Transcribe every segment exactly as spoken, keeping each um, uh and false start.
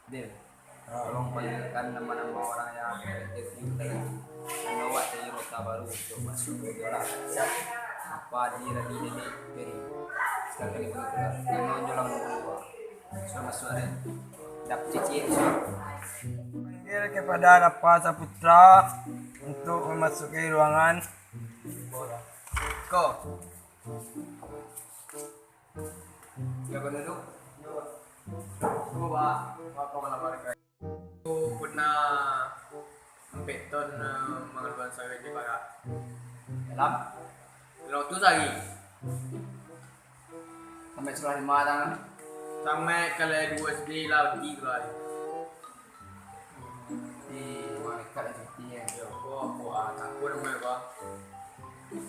Dil, tolong panggilkan nama-nama orang yang akan interview kita itu. Dan bawa dari kota baru untuk masuk ke dalam. Apa di Rani Nenek Peri? Sekali lagi, kita nonjol dulu. Sudah masuk ada. Dap cicik. Panggil kepada Rapa Saputra untuk memasuki ruangan. Ko. Silakan duduk. Ko, Pak. Apa kabar? Aku pernah ampek ton, eh, mangaluan sawit di parak. Dalam? Dalam waktu sehari. Sampai sekolah lima tangan? Sampai kalau dua S D lah, berhenti sekolah. Di rumah dekat lah cuti kan? Ya, aku, aku, ah, takut nama apa.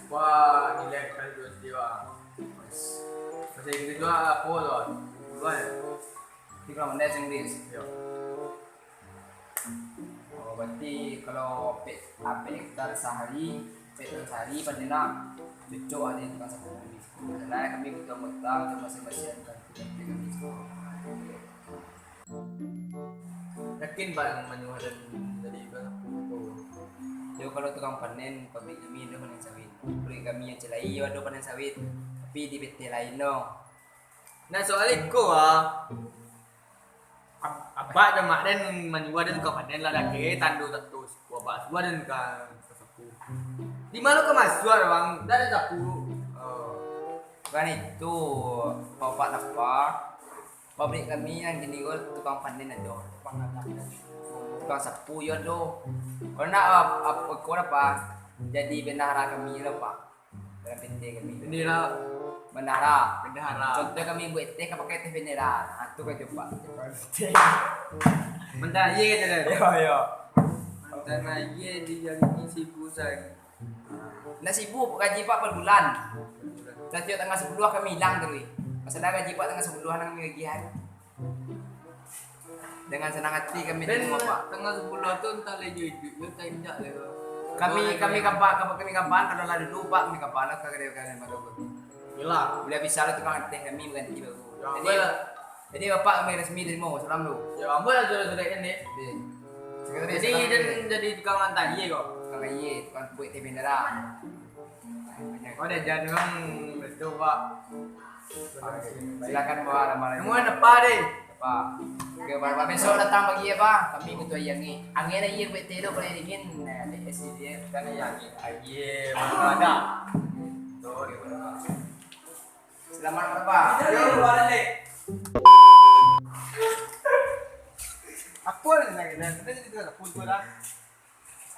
Wah, nilai kali dua S D, wah. Masih gitu juga, aku tu. Dua ya? Tiga mandai Inggris. Ya. Oh, berarti kalau ampek, ampek hektar sehari, ampek ton sehari, pasti nak cocok ada tukang sapu. Masalah kami butuh anggota untuk masing-masing anggota kami. Yakin, Pak, yang manyuruh dan jadi tukang sapu tu? Yo, kalau tukang panen, pabrik kami ado panen sawit. Pabrik kami yang Cilai yo ado panen sawit, tapi di P T lain doh. Nah, soal iko, ah. Ab-, abak dan mak den manyuruah den ka panen lah, dak kiro tando tatus. Abak suruah den ka, ka sapu. Di ma ka masuak, Bang? Dak ado sapu. Oh. Bukan itu, Bapak Napa. Pabrik kami yang kini ko tukang panen ado. Tukang sapu yo ado. Kalau nak ap-, ap-, ko apa? Jadi bendahara kami lah, Pak. Dalam P T kami. Bendera. Bendahara. Bendahara. Contoh kami buek teh, ka pakai teh bendera. Ah, tu kan coba. Mentah aye kan, Jan? Yo, yo. Mentah aye di hari ni sibu sehari. Ndak sibu, gaji Pak per bulan. Satiok tanggal sapuluah kami ilang taruih. Masalah gaji Pak tanggal sapuluah nan kami gajian. Dengan sanang ati kami tarimo, Pak. Tanggal sapuluah tu antah lah iduik-iduik, entah indak lah. Kami, kami kabar, kabar kami kabar, kalau lah dulu, Pak, kami kabar lah ka kadai-kadai baru. Iyolah. Buliah bisa lah tukang ateh kami baganti baru. Yo, jadi, ampun lah. Jadi, Bapak kami rasmi tarimo, salam tu. Yo, ampun lah, sudah-sudah kan, deh. Deh. Jadi, salam, dan deh. Jadi tukang antar aye ko? Tukang aye, tukang buek teh bendera. Oh, dah jadi, Bang. Betul, Pak. Silakan, Pak, nama lagi. Namuan apa, deh? Apa? Oke, Pak, Pak, besok datang pagi ya, Pak. Kami butuh aye angin. Angin aye buek teh tu, kalau dingin. Nah, di S D dia kan aye angin. Aye, mana ada? Tuh, dia mana? Selamat, Pak. Yo, balik. Apa lagi? Kita jadi kita pun tu lah.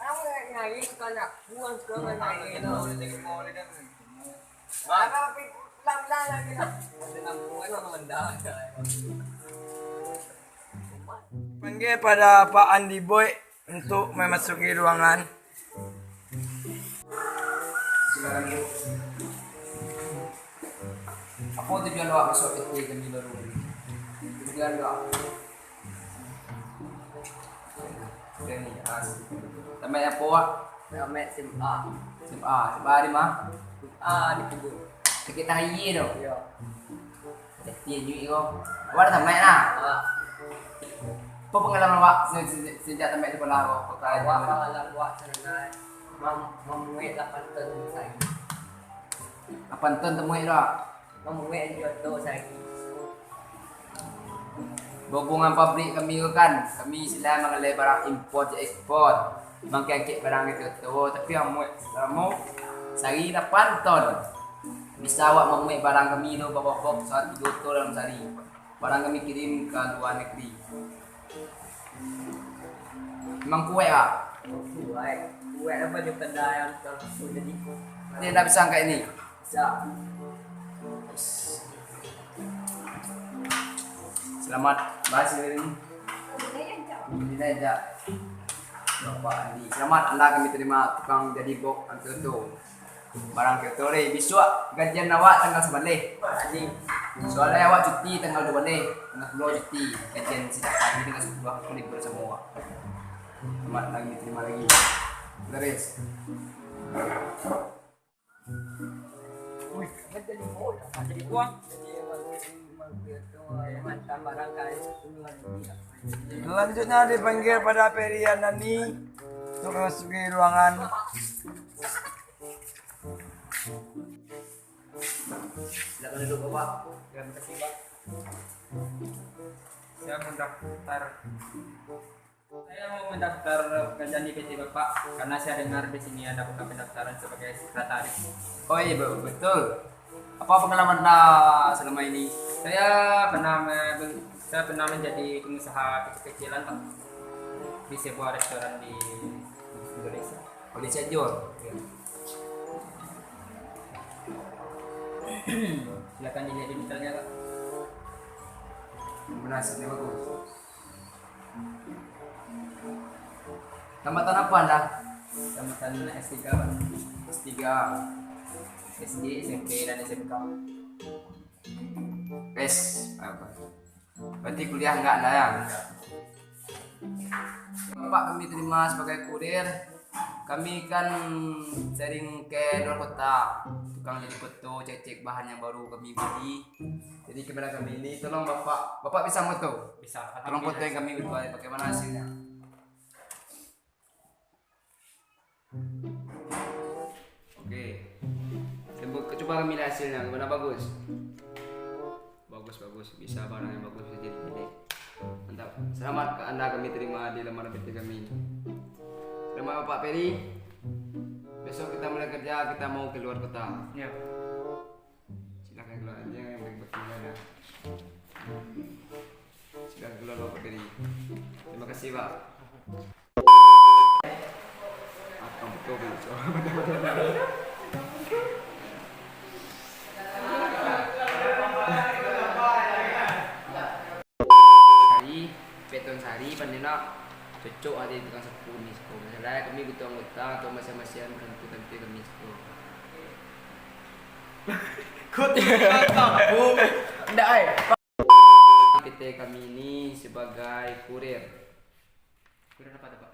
Ang nangis ka anak buah, ka anak buah. Mana pi-, pelan-pelan lagi lah. Panggil pada Pak Andi Boy untuk memasuki ruangan. Silakan, Bu. Apa tujuan awak masuk P T kami baru ni? Tujuan awak. Oke, ni, ah, tamat apo, Wak? Tamat S M A. S M A, S M A di ma? S M A di Pugu. Dekat Tangan Aie tu? Yo. Jadi, nyuik ko. Awak dah tamat lah? Ah. Apa pengalaman awak se-, se-, sejak tamat sekolah ko? Awak pengalaman awak sanang mam-, mamuek lapan ton sehari. Lapan ton tamuek tu, Wak? Mamuek anjua ton sehari. Bahubungan pabrik kami ko kan, kami istilah mangaleh barang impor jo ekspor, mangangkek barang itu tu, tapi mamuek salamo sahari lapan ton. Bisa awak mamuek barang kami tu babok-babok sa-, tigo ton dalam sahari. Barang kami kirim ka lua nagari. Memang kuaik, Wak? Kuaik. Kuaik apo jo banda yang tahu jadi. Ni ndak bisa angkat ini? Bisa. Selamat berhasil ini. Ini aja. Bapak Andi. Selamat, anda kami terima tukang jadi bok antu tu. Barang kereta deh, bisuak gajian awak tanggal sabaleh. Jadi, soalnya awak cuti tanggal dua baleh, tanggal sepuluh cuti. Gajian sejak pagi tanggal sepuluh aku libur samo awak. Selamat lagi, terima lagi. Terus. Wih, jadi buang. Selanjutnya dipanggil pada Peri Andani untuk memasuki ruangan. Silakan duduk, Bapak. Terima kasih, Pak. Saya mendaftar. Saya mau mendaftar pekerjaan di P T Bapak karena saya dengar di sini ada buka pendaftaran sebagai sekretaris. Oh iya, be-, betul. Apa pengalaman Anda selama ini? Saya pernah me-, saya pernah menjadi pengusaha kecil-kecilan, Pak, di sebuah restoran di Indonesia. Malaysia juo. Ya. Silakan dilihat di detailnya, Pak. Berhasilnya bagus. Tamatan apa Anda? Tamatan S tiga, Pak. S tiga. S D, S M P, dan S M K. S apa? Berarti kuliah enggak Anda, ya? Bapak kami terima sebagai kurir. Kami kan sering ke luar kota, tukang jadi foto, cek-cek bahan yang baru kami beli. Jadi kamera kami ini, tolong Bapak, Bapak bisa moto? Bisa, tolong foto yang kami berdua, bagaimana hasilnya? Oke. Coba, coba kami lihat hasilnya, gimana, bagus? Bagus, bagus. Bisa barang yang bagus, bisa jadi milik. Mantap. Selamat ka Anda kami terima di lamaran P T kami. Selamat, Bapak Peri. Besok kita mulai kerja, kita mau keluar kota. Ya. Silakan keluar aja yang berikutnya ada. Silakan keluar, Bapak Peri. Terima kasih, Pak. Akan betul, betul. Hari, peton sehari, pandai nak cocok hari tukang sapu ni, siko. Masalah kami butuh anggota atau masiang-masiang kantu-kantu kami, siko. Kau tukang sapu. Ndak, ai. P T kami ini sebagai kurir. Kurir apa tu, Pak?